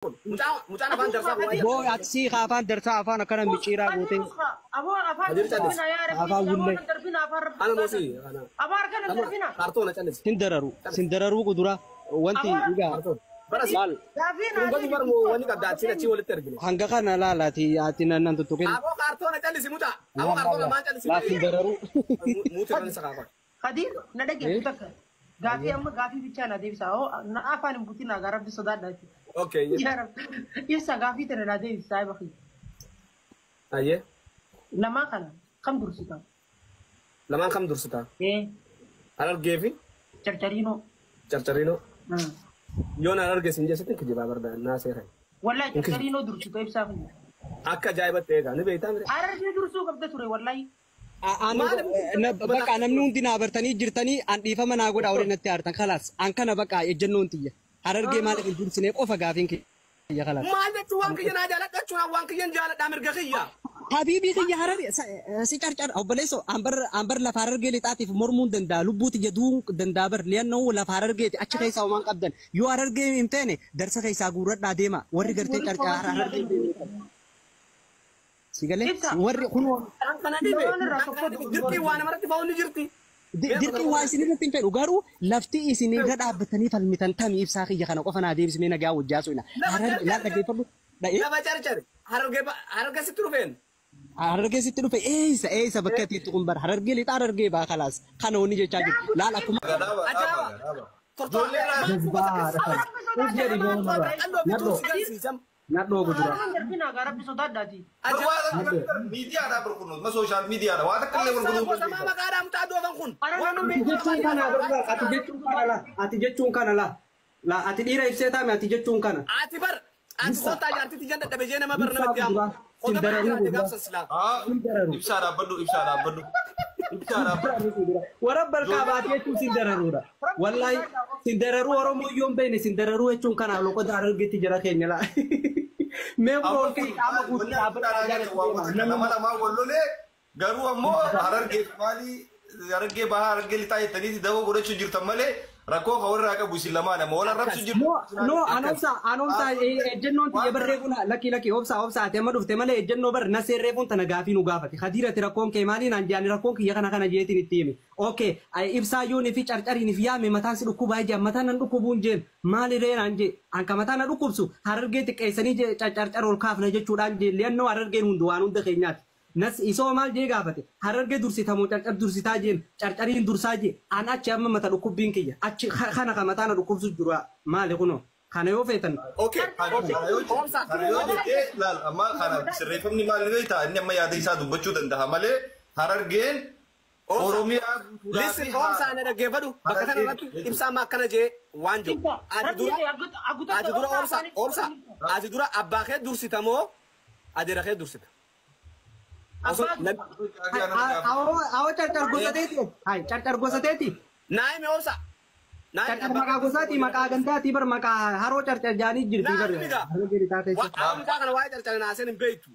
Kun mucaan afaan darsaa kun. Boo ati afaan darsaa afaan akkana micciiraa gootee. Aboo afaan Kadir callis. darbina yaa rabbi. Afaan Aboo wullee. darbina afaan rabbi. Ana moosii ana. Aboo harka nan darbina. Kaartoona callis. Sin dararu sin dararuu quduraa wanti dhugaa. Kaartoona. Bara si. Laal Gaafii Kun naa gadi barmu wanni qabda achiin achii walitti argine. Hanga kana laal ati nan tuttuqin. Aboo kaartoona callisi mucaa. Aboo kaartoona maan callisi. Laal sin dararuu. Muuti irra isa kaafaa. Kadir na dhaggeeffu takka. Gaafii amma gaafii bichaa na deebisa. Oo na afaan hin butin gaa rabbi sodaadha jechuudha. Okay. Yaa rabbi. Ibsa gaafii tana na deebisa saahiba kiyya. Ayyee. Lamaa kana kam dursita? Lamaan kam dursitaa? Ee. Harargee fi Carcariinoo. Carcariinoo. Yoon harargee sin jeessitti kijibaa barbaada naa seera. Wallahi carcariinoo dursitu ibsaa kiyya. Akka ajaa'ibatti eegaa ni beektaa mire. Harargee dursuu qabda ture wallahi. Bakka namni hundi naa bartanii jirtanii an dhiifama naa godhaa warri natti aartan kalaas an kana bakka ejjennoon tiyya. Harargee maaliif hin dursine qofa gaafiin kiyya kalaas. Maal jechuun waan kiyya naa jaaladha jechuun waan kiyya hin jaaladha mirga kiyya. Habiibii kiyya hararge si carcar obboleesso ambar lafa harargee lixaatiif mormuun danda'a lubbuu tiyya du'uu danda'a bar li'annoo lafa harargeeti achi keessaa homaan qabdan yoo harargee hin teene darsa keessaa guurradhaa deema warri gartee carcar harargee si galee warri kun Kan kana dhibe. Dirqii waa namarratti fa'uun ni jirti. Dirqii waa isin irratti hin fedhu garuu lafti isin irra dhaabbatanii falmitan tami ibsaa kiyya kana qofa naa deebismee nagaa wajjaa soina harargee laal dhaggeeffadhu. Lafa carcare harargee harargee sitti dhufeen. Harargee sitti dhufe eessa eessa bakka itti kun bara harargee lixaa harargee baa kalaas kana wanni jechaa jiru laal akkuma. Ajaa'iba. Nadhoo guduraa. Afaan darbina gaa rabbi sodaadhaati. Miidiyaadha barkunuun ma social miidiyaadha waa takka illee barkunuun. Maqaadhaa mucaa doofan kun. Ati jechuun kana barbaada ati jechuun kana la ati jechuun kana la la ati dhiira ibsee taame ati jechuun kana. Ati bar ati kottaa jaartitti jan dadhabe jee nama bar namatti yaamu. Sin dararuu guduraa. Ibsaa dhaabbadhu ibsaa dhaabbadhu. Ibsaa dhaabbadhu. Warra barkaa jechuun sin dararuudha. Wallahi sin dararuu Oromoo yoo hin beekne sin dararuu jechuun kana loqoda harargeetti jira keenya laa. Mee kun qaama guutuu dhaabbata. Nama lamaa wal lolee garuu ammoo harargee maalii harargee bahaa harargee lixaa jettaniiti daboo godhachuu jirtan malee rakkoo kan warraa qabu isin lamaan amma wal arrabsu jirtu. No anoomsa anoomsa ejjennoon tiyya barree kun lakki lakki obsa obsa ati amma dhufte malee ejjennoo bar na seerree kun tana gaafii nu gaafate. Khadiirati rakkoon kee maaliin an jaani rakkoon kiyya kana kana jeetiin itti himi. Okay ibsaa yoon fi carcariin fi yaame mataan si dhukkubaa jee mataan nan dhukkubuun jeen maali ree naan jee an ka mataan na dhukkubsu harargee xiqqeessanii carcar ol kaafna jechuudhaan jee li'annoo harargeen hundi waan hunda keenyaati. Nas isoo maal jee gaafate harargee dursitamoo carcar dursitaa jeen carcariin dursaa jee an achi amma mata dhukkubbiin kiyya achi kana ka mataa na dhukkubsu jiru maali kunoo kana yoo feetan. Okay. Kana yoo jettee laal amma kana sirreeffamni maal ni ta'a inni amma yaada isaa dubbachuu danda'a malee harargeen Oromiyaa Listen obsa ana dhaggeeffadhu bakka kana irratti ibsaa amma akkana jee waan jiru. Ati dura obsa obsa ati dura abbaa kee dursitamoo adeera kee dursita. Awoo carcar gosa teeti hai carcar gosa teeti. Naa himi obsa. Carcar maqaa gosaati maqaa gandaati bar maqaa haroo carcar jaanii jirti bar. Waan kana waa'ee carcar naaseen hin beektu.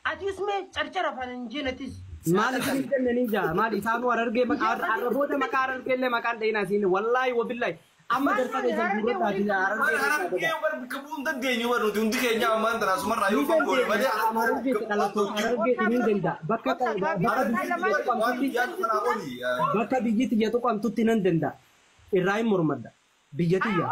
Ati usmee carcara afaan hin jeenatis. Maal isin jennanii jaa maal isaanuu harargee maqaa arraboota maqaa harargee illee maqaan dhayinaa siin wallaahi wabillahi amma darsa keessan duratti harargee. Harargee bar bakka bu'uu hin dandeenyu bar nuti hundi keenya ammaan tana asumarraa yoo fagoo malee harargee dhalattoota harargee ni danda'a bakka bakka biyyi tiyya tuqamtutti nan danda'a irraa hin mormadda biyya tiyya.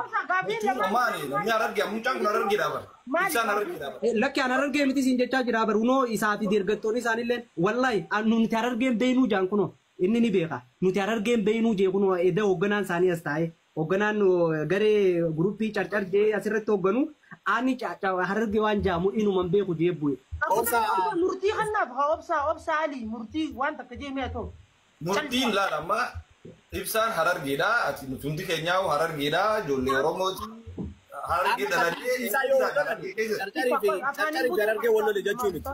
Maali namni harargee mucaan kun harargeedha bar ibsaan harargeedha bar. Lakki an harargee miti siin jechaa jira bar unoo isaa fi deeggartoonni isaanillee wallahi nuti harargeen beeynuu jaan kunoo inni ni beeka nuti harargeen beeynuu jee kunoo edda hoogganaan isaanii as taa'ee hoogganaan garee guruppii carcar jee asirratti hoogganu ani harargee waan jaamu inuman beeku jee bu'e. Murtii kanaaf haa obsaa obsaa Ali murtii waan takka jee mi'a ta'u. Murtiin laal amma ibsaan harargeedha ati nuti hundi keenyaa harargeedha ijoollee Oromooti. Harargee dhalatee Carcarii fi harargee wal lole jechuu miti.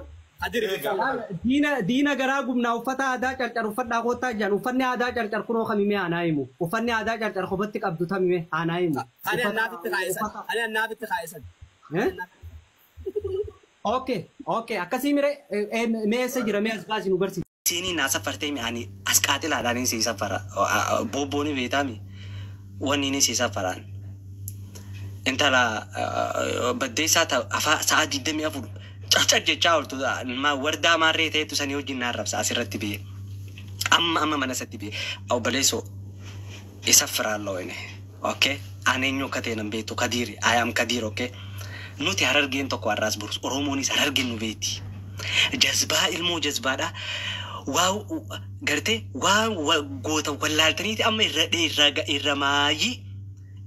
Diina garaa gumnaa uffata aadaa carcar uffadhaa koottaa jiran uffanni aadaa carcar kunoo kamime aanaa himu uffanni aadaa carcar kophatti qabdu tamime aanaa himu. Ani annaafitti kaa'isan. Ani annaafitti kaa'isan. Okay okay akkasii mire mee eessa jira mee as baasi nu barsiisi. Siinii naa safartee mi'aanii as qaaxilaadhaan sii safara. Boobbooni beektaami wanni inni sii safaraan. Intala baddeessaa afaa sa'a 24 carcar jechaa ooltu wardaa maarree ta'etu sanii wajjin na arrabsa asirratti biyye. Amma amma mana isatti biyye. Obboleessoo isa firaalloo inni. Okay? Ani eenyu akka ta'e nan beektu Kadiiri. I am Kadiir, okay? Nuti Harargeen tokko har'aas borus Oromoonis Harargeen nu beekti. Jazbaa ilmoo jazbaadha. Waa gartee waa goota wallaaltaniiti amma irra irra irra maayii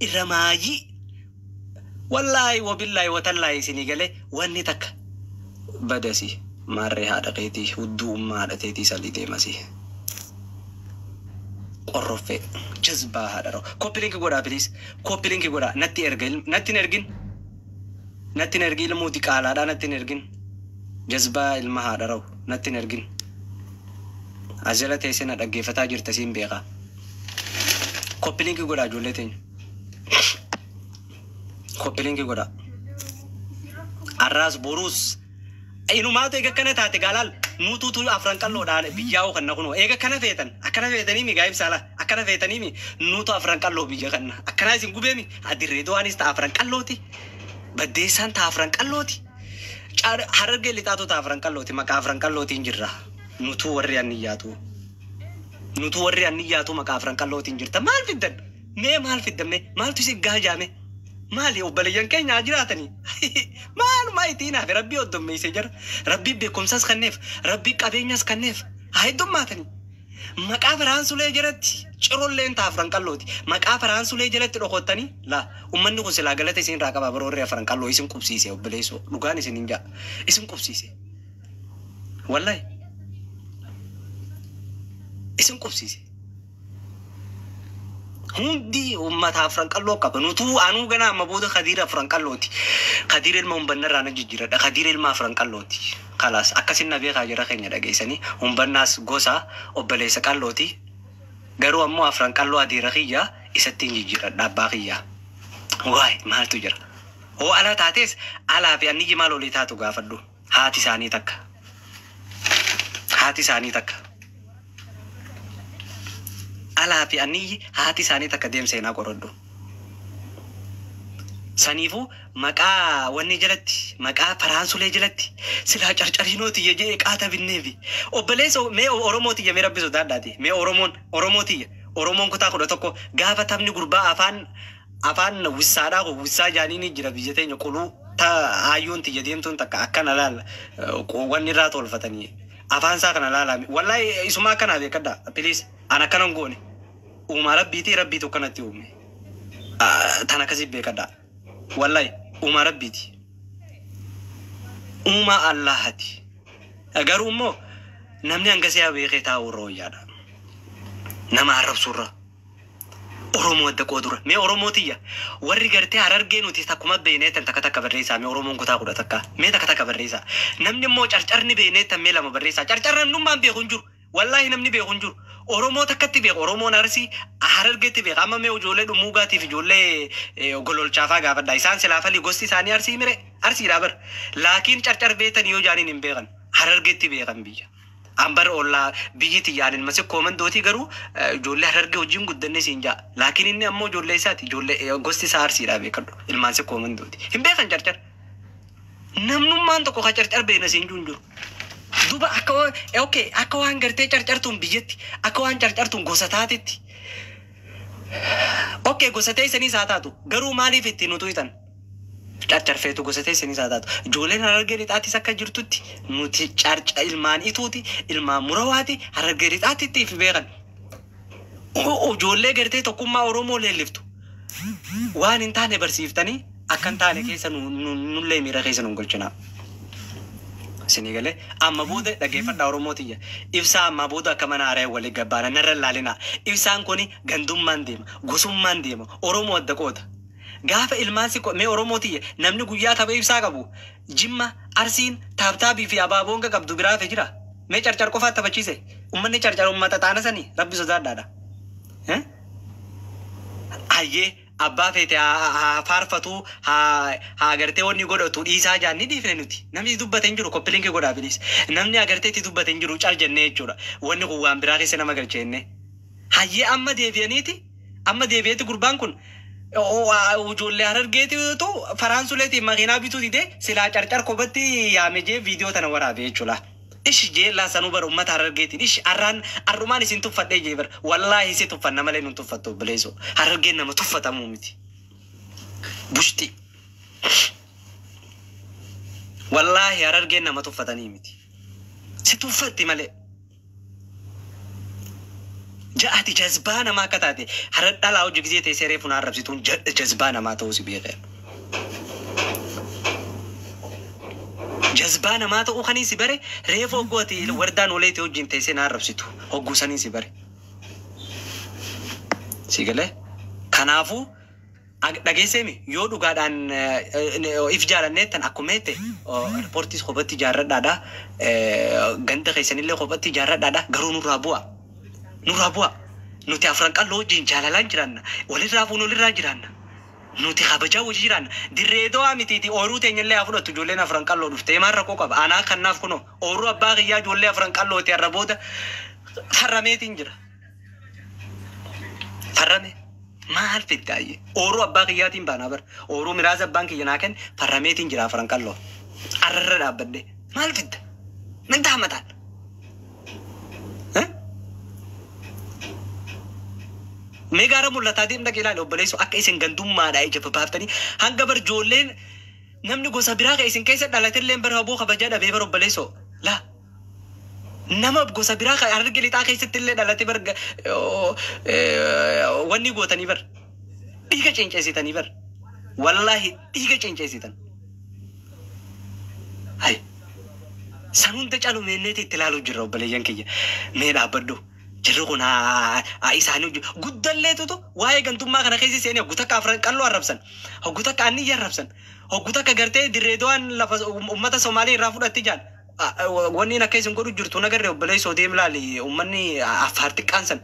irra maayii wallaahi wabillaahi watallaahi isinii galee wanni takka badasi maarree haadha keetii hudduu ummaa haadha teetii salii deemasi. Qorroffee jazbaa haadha roo. Copy link godhaa, please. Copy link godhaa, natti erga, natti hin ergin. Natti hin ergin, ilmuuti qaalaadhaa natti hin ergin. Jazbaa ilma haadha roo natti hin ergin. As jala teessee na dhaggeeffataa jirta, siin beekaa. Copy link godhaa, ijoollee teenya. Copy link godhaa. Arraas boruus inumaatu eega akkana taate gaalaal nuutuutu afran qalloodhaan biyyaa kan kunoo eega akkana feetan, akkana feetanii mi gaa'ib saala akkana feetanii mi nuutu afran qalloo biyya kanna akkanaa isin gubeemi. Adirree du'aanis ta'a afran qallooti, baddeessaan ta'a afran qallooti, Harargee lixaatu ta'a afran qallooti. Maqaa afran qallootiin jirra nutuu warri anniyyaatu, nutuu warri anniyyaatu maqaa afran qallootiin jirta. Maal fiddan mee? Maal fiddan mee? Maaltu isin gaajaame? Maali, obboleeyyan keenya haa jiraatanii, maaluma ittiin hafe? Rabbii oddommeessee jira, rabbii beekumsas kenneef, rabbii qabeenyas kenneef, haa heddummaatanii. Maqaa faraansulee jalatti cirolleen ta'a afran qallooti. Maqaa faraansulee jalatti dhokottanii laa ummanni kun silaa galata isin irraa qaba. Baroorri afran qalloo isin qubsiise, obboleessoo, dhugaan isin hin ja'a, isin qubsiise, wallahi isin qubsiise. Hundi uummata afran qalloo qaba. Nutuu anuu gana amma booda Kadiir afran qallooti. Kadiir ilma humbannarraa na jijjiiradha. Kadiir ilma afran qallooti. Kalaas akkasin na beekaa jira keenya dhageessanii. Humbannaas gosa obboleessa qallooti. Garuu ammoo afran qalloo adiira kiyya isatti hin jijjiiradha abbaa kiyya. Waay, maaltu jira? Hoo ala taates alaa fi anniyyi maal olii taatu gaafadhu. Haati isaanii takka. Haati isaanii takka. Alaa fi anniyyi haati isaanii takka, deemseenaa qoradhu. Saniifuu maqaa wanni jalatti, maqaa faraansulee jalatti silaa carcariinoo tiyya jee qaata binneefi. Obboleessa, mee Oromoo tiyya, mee rabbi sodaadhaati. Mee Oromoon Oromoo tiyya, Oromoon kutaa 11 gaafa taphni gurbaa afaan wissaadhaa kun wissaa jaanii ni jira biyya teenya quluu ta haayyoon tiyya deemtuun takka akkana laala wanni irraa tolfatanii afaan isaa kana laalaa. Wallaahi isuma akkanaa beekadha, please. An akkana hin goone, uumaa rabbiiti, rabbiitu akkanatti uume. Tan akkasii beekadha, wallahi uumaa rabbiiti, uumaa Allahati. Garuu immoo namni hangasii haa beekee taa'u irra wayyaadha nama arrabsuurra, Oromoo adda qoodura. Mee Oromoo tiyya, warri gartee Harargee nuti takkuma beekneetan takka takka barreessaa. Mee Oromoon kutaa 11 mee takka takka barreessaa. Namni immoo carcarni beekneetan mee lama barreessaa. Carcar namnummaan beeku hin jiru. Wallaahi namni beeku hin jiru. Oromoo takkatti beeku. Oromoon Arsii Harargeetti beeka. Amma mee ijoollee Dhummuugaatiif ijoollee Gololchaafaa gaafadha. Isaan silaafalii gosti isaanii Arsii mire, Arsiidhaa bar. Laakiin carcar beetan yoo jaaniin hin beekan. Harargeetti beekan biyya. Ambar ollaa biyyi tiyyaan ilma sikkoo mandootii, garuu ijoollee Harargee wajjin guddanne siin ja'a. Laakiin inni ammoo ijoollee isaati, ijoollee gosti isaa Arsiidhaa beekadhu. Ilmaan sikkoo mandooti. Hin beekan carcar. Namnummaan tokko ka carcar beena siin jiru hin jiru. Duba akka waan okay, akka waan gartee carcartuun biyyatti, akka waan carcartuun gosa taatetti. Okay, gosa teessaniis haa taatu, garuu maaliif ittiin nutu hitan? Carcarfeetu gosa teessaniis haa taatu. Ijoolleen Harargee lixaatis akka jirtutti nuti carca ilmaan ituuti, ilmaan murawaati, Harargee lixaatti if beekan. Ijoollee gartee tokkummaa Oromoo leelliftu. Waan hin taane barsiiftanii akka hin taane keessa nullee miira keessa nu galchinaa. Isinii galee? Amma booda dhaggeeffadhaa, Oromoo tiyya. Ibsaa amma booda akka mana haaraa walii gabbaana narra laalinaa. Ibsaan kuni gandummaan deema, gosummaan deema, Oromoo adda qooda. Gaafa ilmaan si mee Oromoo tiyya, namni guyyaa tapha ibsaa qabu Jimma, Arsiin, taabtaabii fi abaaboon qabdu biraa hafe jira. Mee carcar qofaa taphachiise. Uummanni carcar uummata xaana sanii rabbi sodaadhaadha. Hayyee, abbaa feete haa faarfatu, haa agartee wanni godhatu dhiisaa jaan ni dhiifne nuti. Namni dubbate hin jiru, copy link godhaa bilis. Namni agartee itti dubbate hin jiru, cal jennee jechuudha. Wanni kun waan biraa keessa nama galcheenne. Hayyee, amma deebi'aniiti, amma deebi'eeti gurbaan kun Ijoollee Harargeetitu Faraansuleetiin makiinaa bituu didee silaa carcar kophatti yaame jee viidiyoo tana waraabe jechuudha. Ishi jee laasanuu bara uummata Harargeetiin ishi arraan arrumaan isin tuffadhee jee bara wallaahi si tuffanna malee nun tuffattu obboleessoo Harargeen nama tuffatamuu miti. Bushti. Wallaahi Harargeen nama tuffatanii miti. Si tuffatti malee. Ja'ati jazbaa namaa akka taate harar dhalaa hojii gisee teessee reefu na arrabsituun jazbaa namaa ta'uu si beekaa. Jazbaa namaa ta'uu kanii si bare reefu hogguu ati wardaan oleetii wajjin teessee na arrabsitu hogguu sanii si bare. Si galee kanaafuu dhageesseemi yoo dhugaadhaan if jaalanneettan akkuma jette riippoortiis kophatti ijaarradhaadha ganda keessanillee kophatti ijaarradhaadha garuu nurraa bu'a. Nurraa bu'a. Nuti afran qalloo wajjin jaalalaan jiraanna. Walirraa fuun walirraa jiraanna. Nuti kabajaa wajjin jiraanna. Dirree dawaa mitiiti ooyiruu teenyallee haa fudhattu ijoolleen afran qalloo dhuftee maal rakkoo qaba. Anaa kanaaf kunoo ooyiruu abbaa kiyyaa ijoollee afran qallooti har'a booda farrameetiin jira. Farrame. Maal fidda ayyee? Ooyiruu abbaa kiyyaatiin baanaa bara. Ooyiruu miraasa abbaan kiyya naa kenne farrameetiin jira afran qalloo. Arrarra dhaabbadde. Maal fidda? Min taamataan? Mee gaara mul'ataa deemna ilaali obboleessoo akka isin gandummaadhaa ija babaaftanii hanga bar ijoolleen namni gosa biraa kan isin keessa dhalatillee bara haboo kabajaa dhabee bara obboleessoo laa nama gosa biraa kan Hararge lixaa keessatti illee dhalate bar wanni gootanii bar dhiiga ceenceessitanii bar wallaahi dhiiga ceenceessitan. Hai san hunda caalu meenneeti itti ilaaluu jirra obboleeyyan kiyya mee dhaabbadhu. Jirri kun isaanii hojii guddalleetutu waa'ee gantummaa kana keessa seenee hogguu takka afran qalloo arrabsan hogguu takka anniyya arrabsan hogguu takka gartee dirree dawaan lafa uummata Somaalee irraa fudhatti jaan wanni akka isin godhu jirtu nagarree obboleessoo deem laali uummanni Affaar xiqqaan san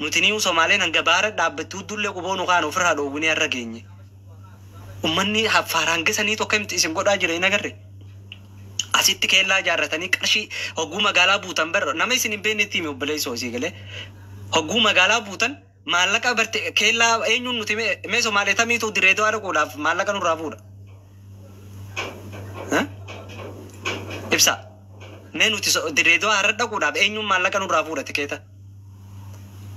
nuti niiwu Somaaleen hanga baara dhaabbattuu dullee quboonu kaan ofirraa dhoowwinee har'a geenye uummanni Affaar hanga sanii tokko isin godhaa jira hin agarre. Asitti keellaa ijaarratanii qarshii hogguu magaalaa buutan bara nama isin hin beeknetti himi obboleessoo isii galee hogguu magaalaa buutan maallaqa barte keellaa eenyuun nuti mee Somaalee tamiitu dirree dawaa dhaquudhaaf maallaqa nurraa fuudha. Ibsa mee nuti dirree dawaa har'a dhaquudhaaf eenyuun maallaqa nurraa fuudha tikeeta.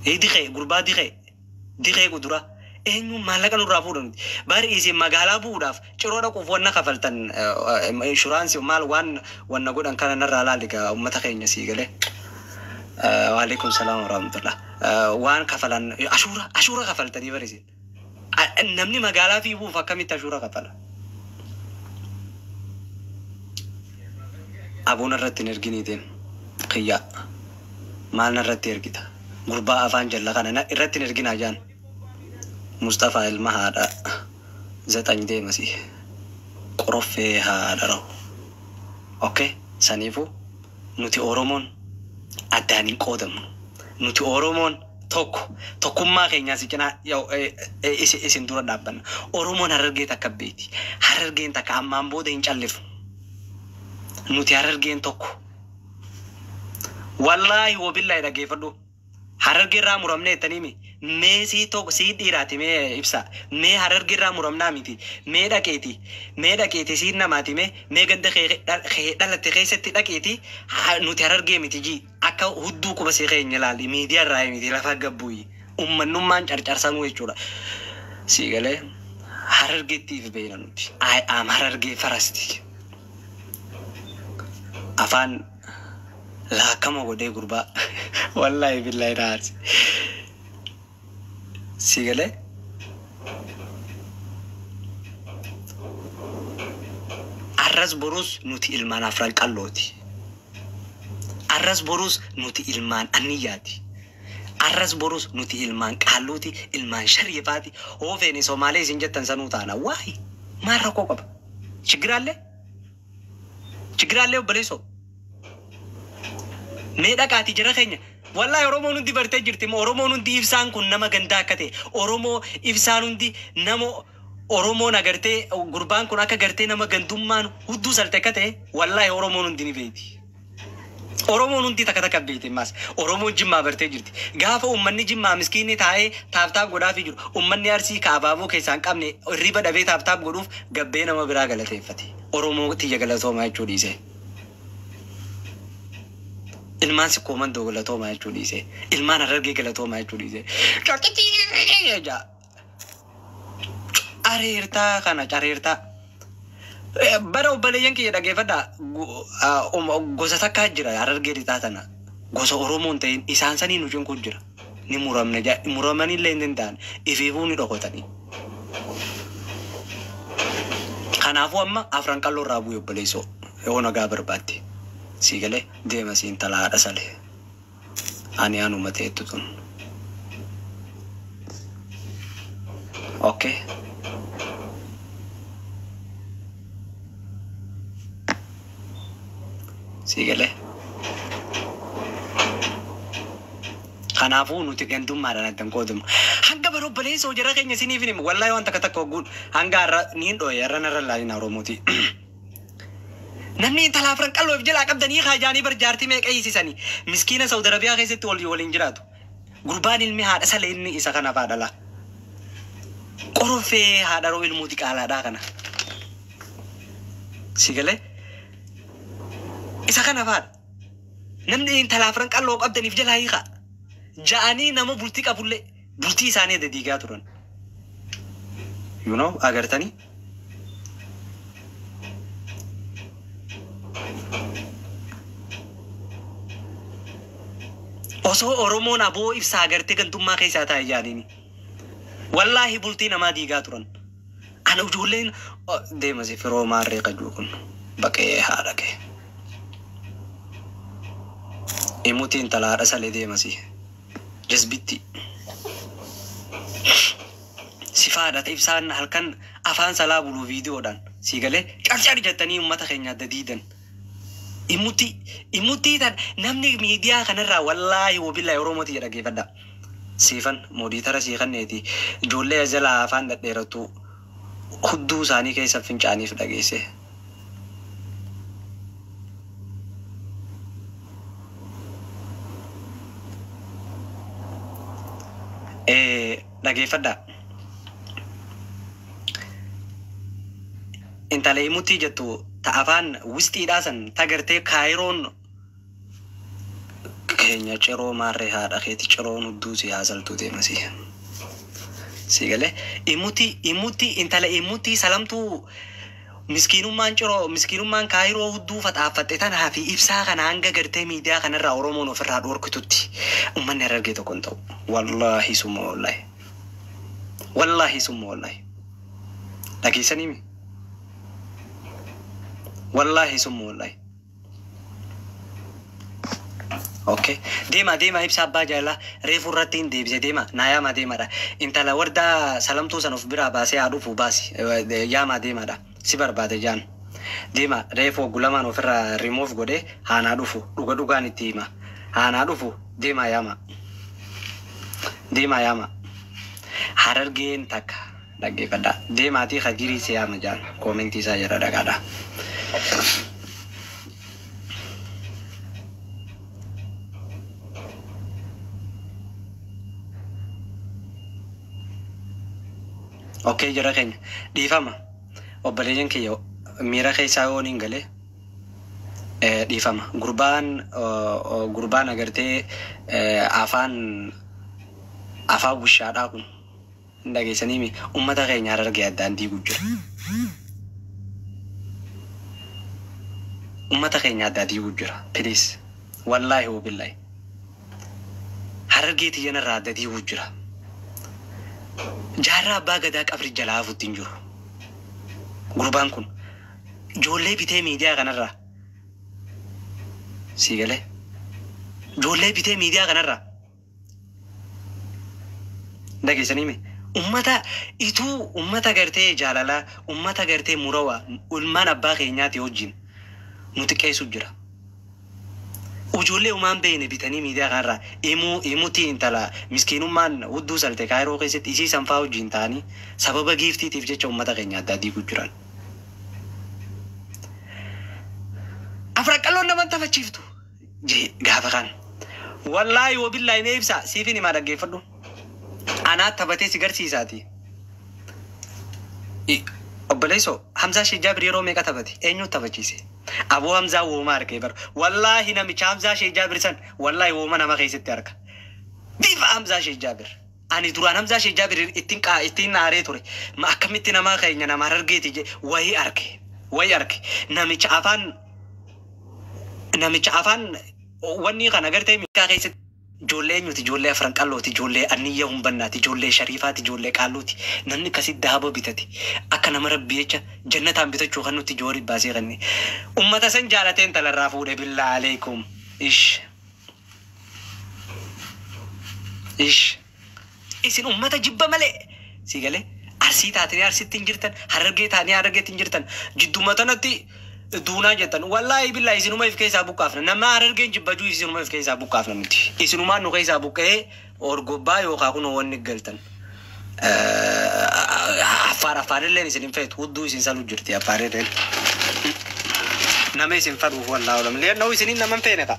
Diqee gurbaa diqee diqee kuduraa. Eenyuun maallaqa nurraa fuudha nuti. Bari isin magaalaa bu'uudhaaf ciroo dhaquuf wanna kafaltan inshuraansii maal waan wanna godhan kana narraa laali gaa uummata keenya sii galee. Waalaikum salaam warahmatullah. Waan kafalan ashuura ashuura kafaltanii bari isin. Namni magaalaa fi bu'uuf akkamitti ashuura kafala? Abuun irratti hin erginiitiin kiyyaa maal narratti ergita? Gurbaa afaan jalla kana irratti hin erginaa jaan. Mustafa ilma haadha zeexany deemasi qoroffee haadha rahu. Okay? Saniifuu nuti Oromoon addaan hin qoodamnu. Nuti Oromoon tokko tokkummaa keenyaa si cinaa isin dura dhaabbanna. Oromoon Harargee takka beeti. Harargeen takka ammaan booda hin callifu. Nuti Harargeen tokko. Wallaahi wabillaahi dhaggeeffadhu. Harargee irraa muramnee jettanii mi? Mee sii tokko sii dhiiraati mee ibsa. Mee Harargee irraa muramnaa miti. Mee dhaqeeti. Mee dhaqeeti sii namaati mee mee ganda kee dhalatte keessatti dhaqeeti nuti Harargee miti jii. Akka hudduu quba sii keenya ilaali. Miidiyaa irraa miti lafa gabbuuyi. Uummanummaan carcarsanuu jechuudha. Sii galee Harargeettiif beena nuti. I am Harargee farasti. Afaan laakama godhee gurbaa. Wallaahi billaahi na aarse. Si galee arras borus nuti ilmaan afran qallooti. Arras borus nuti ilmaan anniyyaati. Arras borus nuti ilmaan qaalluuti, ilmaan shariifaati. Hoo feene Somaalee isin jettan sanuu taana. Waay maal rakkoo qaba? Chigiraallee? Chigiraallee obboleessoo? Mee dhaqaati jara keenya. Wallaahi Oromoon hundi bartee jirti. Oromoon hundi ibsaan kun nama gandaa akka ta'e. Oromoo ibsaan hundi nama Oromoon agartee gurbaan kun akka gartee nama gandummaan hudduu salte akka ta'e. Wallaahi Oromoon hundi ni beekti. Oromoon hundi takka takka beekte maas. Oromoon Jimmaa bartee jirti. Gaafa uummanni Jimmaa miskiinni taa'ee taaptaap godhaafii jiru. Uummanni Arsii ka abaaboo keessaa hin qabne hirriba dhabee taaptaap godhuuf gabbee nama biraa galateeffate. Oromoo tiyya galatoomaa jechuu dhiise. Ilmaan Sikkoo Mandoo galatoomaa jechuu dhiise. Ilmaan Harargee galatoomaa jechuu dhiise. Areertaa kana careertaa. Bara obboleeyyan kiyya dhaggeeffadhaa gosa takkaa jira Harargee lixaa tana. Gosa Oromoo hin ta'in isaan sanii nu cinqu jira. Ni muramne muramanii illee hin danda'an ifiifuu ni dhokotanii. Kanaafuu amma Afran Qalloo irraa bu'e obboleessoo yoo nagaa barbaadde. Sii galee deema siin intala haadha salee. Ani anuma ta'ettu tun. Okay. Sii galee. Kanaafuu nuti gandummaadhaan addan qoodamu. Hanga bara obboleessoo jara keenya isiniif hin himu. Wallaahi waan takka takka hogguun hanga har'a niin dhooye har'a narra laalina Oromooti. Namni intala Afran Qalloo if jalaa qabdanii kaajaanii bar jaartii meeqa hiisisanii. Miskiina Saudi Arabiyaa keessatti waliin jiraatu. Gurbaan ilmi haadha salee inni isa kana faadhala. Qorofee haadharoo ilmuuti qaalaadhaa kana. Si galee? Isa kana faadha. Namni intala Afran Qalloo qabdaniif jalaa hiikaa. Ja'anii nama bultii qabullee bultii isaanii adda diigaa turan. You know, agartanii? Osoo Oromoon aboo ibsaa agartee gantummaa keessaa taa'e jaaniini. Wallaahi bultii namaa diigaa turan. Ana ijoolleen deema si firoo maarree qajuu kun baqee haadha kee. Imuti intala haadha salee deema si. Jazbitti. Si faadha ibsaan halkan afaan salaa buluu viidiyoodhaan si galee carcar jettanii uummata keenya adda diidan. Imuti imuti tan namni miidiyaa kanarraa wallaahi wabillaahi Oromooti jedha geeffadha. Siifan moodiitara siifanneeti ijoollee jalaa afaan dhadheeratu hudduu isaanii keessa fincaaniif dhageesse. Dhageeffadha. Intala imutii jettu ta afaan wistiidhaa san ta gartee kaayiroon keenya ciroo maarree haadha keeti ciroon hudduu si haasaltuu deemasi. Si galee imutii imutii intala imutii salamtuu miskiinummaan ciroo miskiinummaan kaayiroo hudduu faxaaffatte tanaa fi ibsaa kana hanga gartee miidiyaa kanarraa Oromoon ofirraa dhorkitutti uummanni Harargee tokko hin ta'u. Wallaahi summa wallaahi. Wallaahi summa wallaahi. Dhageessanii mi? Wallaahi summa wallaahi. Okay. Deema deema ibsa abbaa jaalala reefu irratti hin deebise deema naa yaamaa deemaadha. Intala wardaa salamtuu san of biraa baasee haa dhufu baasi yaamaa deemaadha. Si barbaade jaan. Deema reefu oggulamaan ofirraa remove godhee haa naa dhufu dhuga dhugaan itti hima. Haa naa dhufu deemaa yaama. Deemaa yaama. Harargeen takka dhaggeeffadha. Deemaatii Khadirii si yaama jaan koomentii isaa jala dhagaadha. Okay jara keenya dhiifama obboleeyyan kiyya miira keessaa yoo hin galee dhiifama gurbaan gurbaan agartee afaan afaan bushaadhaa kun hin dhageessanii ummata keenya Harargee addaan diiguu jira. Ummata keenya addaa diiguu jira. Please. Wallaahi wabillaahi. Harargee tiyyanarraa adda diiguu jira. Jaarraa abbaa gadaa qabri jalaa hafuutti hin jiru. Gurbaan kun ijoollee bitee miidiyaa kanarraa. Sii galee? Ijoollee bitee miidiyaa kanarraa. Dhageessanii mi? Ummata ituu ummata gartee jaalalaa ummata gartee murawaa ilmaan abbaa keenyaati wajjin nu xiqqeessu jira. Ijoollee umaan beekne bitanii miidiyaa kanarraa imuu imutti intala miskiinummaan hudduu salte kaayiroo keessatti isii sanfaa wajjin ta'anii sababa giiftiitiif jecha ummata keenya addaa diiguu jiran. Afran Qalloon nama hin taphachiiftu. Jee gaafa kan. Wallaahi wabillaahi mee ibsaa siifin himaa dhaggeeffadhu. Anaa taphatee si garsiisaati. Obboleessoo Hamzaa Sheekh Jaabir yeroo meeqa taphate? Eenyu taphachiise? Aboo Hamzaa wooma argee bara. Wallaahi namicha Hamzaa Sheekh Jaabir san wallaahi wooma nama keessatti arga. Bifa Hamzaa Sheekh Jaabir. Ani duraan Hamzaa Sheekh Jaabir ittiin ittiin aaree ture. Ma akkamitti nama keenya nama harargeeti je wayii arge. Wayii arge. Namicha afaan wanni kana agartee miikaa keessatti ijoollee eenyuti? Ijoollee afran qallooti, ijoollee anniyya humbannaati, ijoollee shariifaati, ijoollee qaalluuti. Namni akkasitti dahaboo bitate akka nama rabbi jecha jannataan bitachuu kan nuti joori baasee kanne ummata san jaalateen intalarraa fuudhe. Billaa aleekum, ish ish, isin ummata jibba malee si galee Arsii taatanii Arsitti hin jirtan, Harargee taatanii Harargeetti hin jirtan, jidduma tanatti duunaa jettan. Wallaahi billaahi isinuma if keessaa buqqaafna. Nama Harargeen jibbajuu isinuma if keessaa buqqaafna. Nuti isinumaan nu keessaa buqqa'ee orgobbaa yookaan kunoo wanni galtan. Affaar affaarilleen isin hin feetu, hudduu isin salu jirti affaarilleen. Nama isin fadhuuf wallaahu lam leennoo isinin nama hin feene ta'a.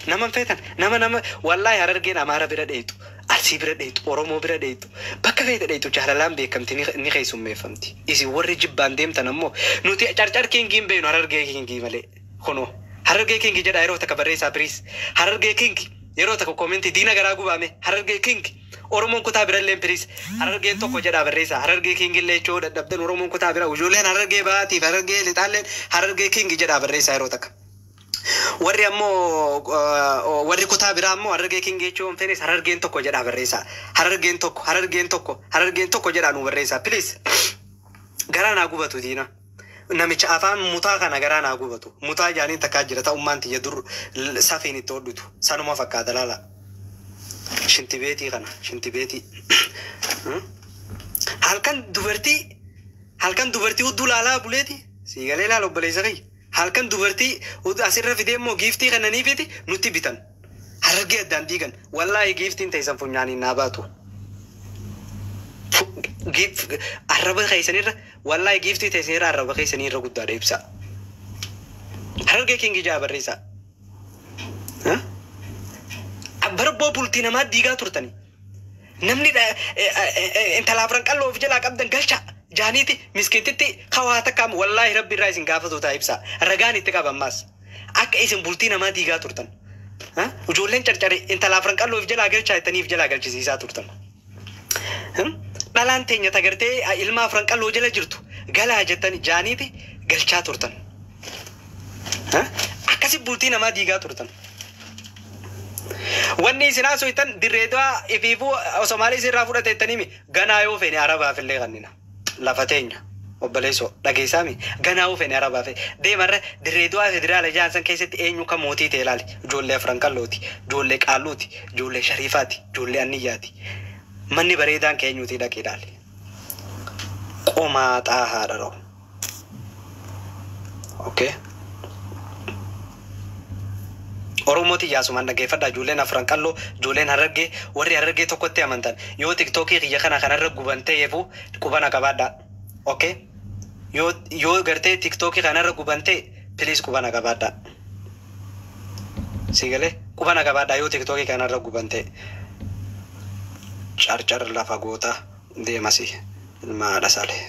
Nama hin feetan nama wallaahi Harargeen Amaara bira dheeytu, Arsii bira dheeytu, Oromoo bira dheeytu, bakka feete dheeytu jaalalaan beekamti, ni keessummeeffamti. Isin warri jibbaan deemtan ammoo nuti Carcar king hin beeknu, Harargee king malee. Kunoo Harargee king jedha yeroo takka barreessaa, please. Harargee king yeroo takka comment diina garaa gubaame. Harargee king, Oromoon kutaa birallee please Harargeen tokko jedhaa barreessaa. Harargee king illee jechuu dadhabdan, Oromoon kutaa bira, ijoolleen Harargee baatiif Harargee lixaalleen Harargee king jedhaa barreessaa yeroo takka. Warri ammoo warri kutaa biraa ammoo Harargee king jechuu hin feenes Harargeen tokko jedhaa barreessaa. Harargeen tokko, Harargeen tokko, Harargeen tokko jedhaa nu barreessaa, please. Garaa naa gubatu diina. Namicha afaan mutaa kana garaa naa gubatu. Mutaa jaaniin takkaa jira ta'ummaan tiyya dur safiin itti hodhutu. Sanuma fakkaata laala. Shintibeetii kana, shintibeetii. Halkan dubartii hudduu laalaa buleeti. Siigalee laala obboleessa kiyya. Halkan dubartii asirra fidee immoo giiftii kennaniifiti nutti bitan. Harargee addaan diigan. Wallaahi giiftiin teessan funyaaniin naa baatu. Arraba keessanirra, wallaahi giiftii teessanirra arraba keessanirra guddaadha ibsa. Harargee king jaa barreessaa. Barboo bultii namaa diigaa turtani. Namni intala afran qalloo of jalaa qabdan galcha jaaniiti miskiintitti kawaa takkaam. Wallaahi rabbi irraa isin gaafatu ta'a ibsa. Ragaan itti qaba ammaas. Akka isin bultii namaa diigaa turtan. Ijoolleen carcare intala afran qalloo of jalaa galchaa jettaniif jalaa galchisiisaa turtan. Dhalaan teenya tagartee ilma afran qalloo jala jirtu galaa jettani jaaniiti galchaa turtan. Akkasi bultii namaa diigaa turtan. Wanni isin haasoftan dirreetaa ifiifuu Somaalee isin irraa fudhateettaniimi ganaa yoo feene Arabaaf illee kannina. Lafa teenya obboleessoo dhageessaami, ganaa yoo feene Arabaaf deemarra. Dirreetaa federaala jaansan keessatti eenyu kan mootii ta'e ilaali. Ijoollee afran qallooti, ijoollee qaalluuti, ijoollee shariifaati, ijoollee anniyyaati. Manni bareedaan keenyuutii dhaqee ilaali. Qomaaxaa haadha roo. Okay. Oromooti yaasumaan dhaggeeffadha. Ijoolleen afran qalloo, ijoolleen Harargee, warri Harargee tokkotti amantan yoo TikTokii kiyya kana kanarra guban ta'eefu qubana qabaadha. Okay, yoo gartee TikTokii kanarra guban ta'e please qubana qabaadha. Si galee, qubana qabaadha yoo TikTokii kanarra guban ta'e. Carcar lafa goota deemasi ilma haadha salee.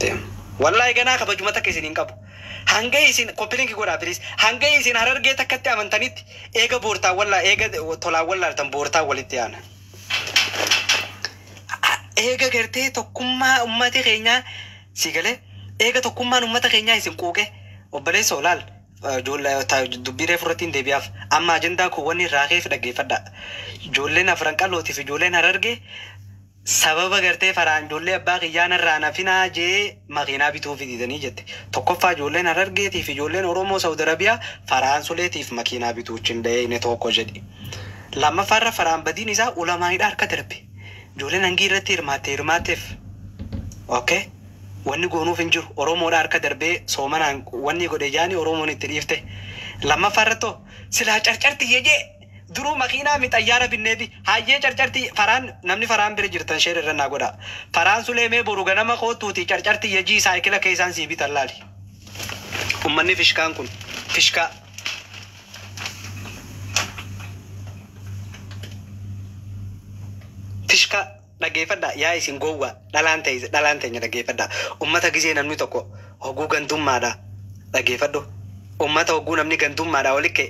Deem. Wallaahi ganaa kabajuma takka isin hin qabu. Hanga isin copy link godhaa, please. Hanga isin Harargee takkatti amantanitti eega boortaa wallaa eega tolaan wallaaltan boortaa walitti yaana. Eega gartee tokkummaa ummata keenyaa si galee, eega tokkummaan ummata keenyaa isin quuqe. Obboleessa olaal ijoollee dubbii reefu irratti hin deebi'aaf. Amma ajandaa koo wanni irraa ka'eef dhaggeeffadha. Ijoolleen afran qallootiif ijoolleen Harargee sababa gartee faraan ijoollee abbaa kiyyaana irraa nafinaa jee makiinaa bituu fididanii jette. Tokkoffaa, ijoolleen Harargeetiif ijoolleen Oromoo Saudi Arabiyaa faraan suleetiif makiinaa bituu hin dhahee tokko jedhi. Lammaffaarra faraan badiin isaa ulamaayidha harka darbe. Ijoolleen hangii irratti hirmaatte hirmaatteef. Okay. Wanni goonuuf hin jiru. Oromoodha harka darbee soomanaan wanni godhe jaani Oromoon itti dhiifte. Lammaffaarrattoo silaa carcarti jee duruu makiinaa mi xayyaara binneefi hayyee carcarti faraan namni faraan bira jirtan share irra naa godha. Faraan sulee mee boru ganama kootuuti carcarti yejii saayikila keessaan sii bitan laali. Ummanni fishkaan kun fishkaa. Dhaggeeffadha yaa isin gowwa dhalaan ta'e dhalaan teenya dhaggeeffadha. Ummata gisee namni tokko hoguu gandummaadha dhaggeeffadhu. Ummata hoguu namni gandummaadha walikke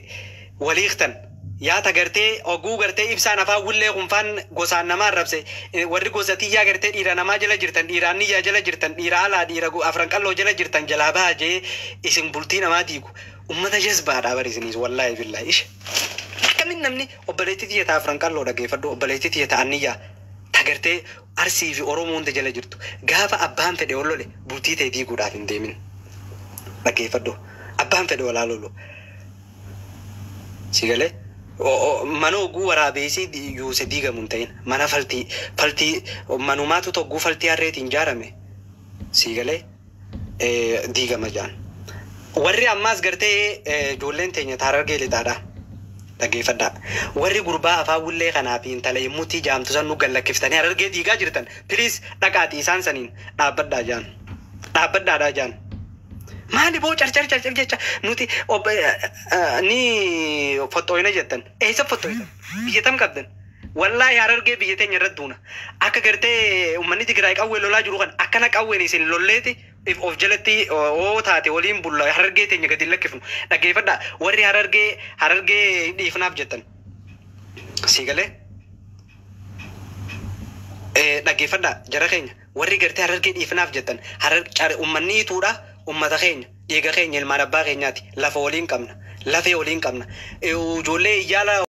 waliiqtan yaata gartee hoguu gartee ibsaan afaan wullee kunfaan gosaan namaa arrabse warri gosa tiyyaa gartee dhiira namaa jala jirtan dhiira anniyyaa jala jirtan dhiira alaa dhiira afran qalloo jala jirtan jalaa bahaa jee isin bultii namaa diigu ummata jazbaadha bar isiniis wallaahi billaahi ishe. Akkamiin namni obboleettii tiyya ta'a afran qalloo dhaggeeffadhu obboleettii tiyya ta'a anniyyaa tagartee Arsii fi Oromoo hunda jala jirtu gaafa abbaan fedhe ol lole bultii ta'e diiguudhaaf hin deemin dhaggeeffadhu abbaan fedhe olaa lolu si galee mana oguu waraabeessi yuuse diigamu hin ta'in mana faltii faltii manumaatu togguu faltii harreetiin ijaarame si galee diigama jaan. Warri ammaas gartee ijoolleen teenya Harargee lixaadha. Dhaggeeffadhaa. Warri gurbaa afaan wullee kanaa fi intala himmuutti jaamtu san nu gallakkiftanii Harargee diigaa jirtan. Please dhaqaatii isaan saniin dhaabbadhaa jaan. Dhaabbadhaadhaa jaan. Maali boo carcar carcar jecha nuti ni foxxooyina jettan. Eessa foxxooytan? Biyya tam qabdan? Wallaahi Harargee biyya teenya irratti duuna. Akka gartee uummanni Tigraay qawwee lolaa jiru kan akkana qawween isin lolleeti of jalatti oo taate waliin bulla Harargee teenya gadi hin lakkifnu. Dhaggeeffadhaa warri Harargee Harargee dhiifnaaf jettan. Sii galee? Dhaggeeffadhaa jara keenya warri gartee Harargee dhiifnaaf jettan uummanni ituudha uummata keenya dhiiga keenya ilmaan abbaa keenyaati lafa waliin qabna lafee waliin qabna ijoollee iyyaala.